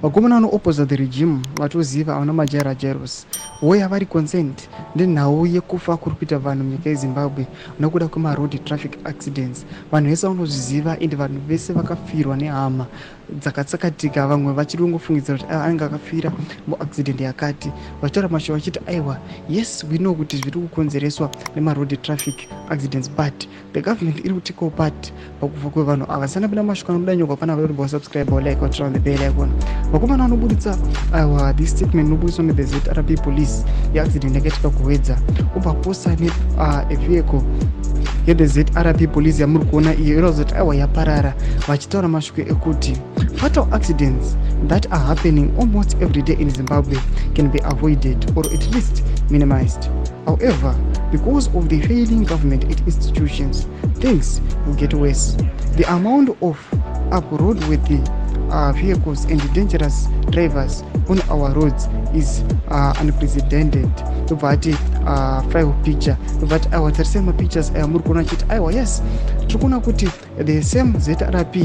Vakomana vanoopposa the regime vatoziva havana majaira jairos woya vari concerned nenhau yekufa kuri kuita vanhu munyika yeZimbabwe nokuda kwemaroad traffic accidents. Vanhu vese vanozviziva, ende vanhu vese vakafirwa nehama dzakatsakatika. Vamwe vachiri kungofungidzira kuti anenge akafira muaccident yakati, vachitaura mashoko vachiti, "Aiwa, yes, we know kuti zviri kukonzereswa nemaroad traffic accidents, but the government iri kutekawo part pakufa kwevanhu ava." Sanapinda mashoko anobuda nyogwa pana vauri subscribe, like, turn on the bell icon. Vakomana vanobuditsa, aiwa, this statement inobudiswa nethe ZRP police yeaccident yakaitika kuWedza. Ubva posta ne a vehicle yethe ZRP police yamuri kuona iyo, iratidza kuti, aiwa, yaparara, vachitaura mashoko ekuti fatal accidents that are happening almost every day in Zimbabwe can be avoided or at least minimized. However, because of the failing government institutions, things will get worse. The amount of unroadworthy vehicles and dangerous drivers on our roads is unprecedented. Tobva ati file picture, tobva ati, aiwa, tarisai mapictures aya muri kuona, achiti, aiwa, yes, tiri kuona kuti the same ZRP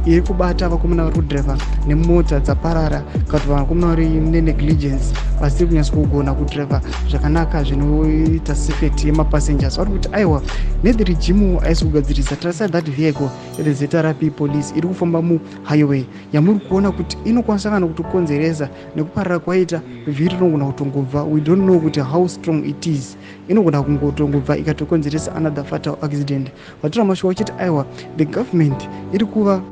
iri kubata vakomana vari kudhiraivha nemota dzaparara, kana kuti vakomana vari nenegligence, vasiri kunyatsa kugona kudhiraivha zvakanaka zvinoita safety yemapassengers. Vari kuti, aiwa, nethe regime haisi kugadzirisa. Tarisai that vehicle yethe ZRP police iri kufamba muhighway yamuri kuona kuti inokwanisa kana kutokonzeresa nekuparara kwaita vhiri, rinogona kutongobva. We don't know kuti how strong it is, inogona kungotongobva ikatokonzeresa another fatal accident. Vatora mashoko vachiti, aiwa, the government iri kuva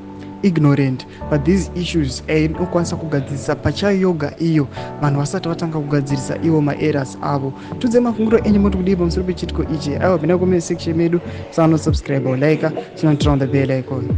ignorant, but these issues inokwanisa kugadzirisa pachayo yoga iyo vanhu vasati vatanga kugadzirisa ivo maerrors avo. Tudze mafungiro enyu, moti kudii pamusoro pechitiko ichi? Aiwa, pinda comment section medu, sanosubscribe, like, chinoturn on the bell icon.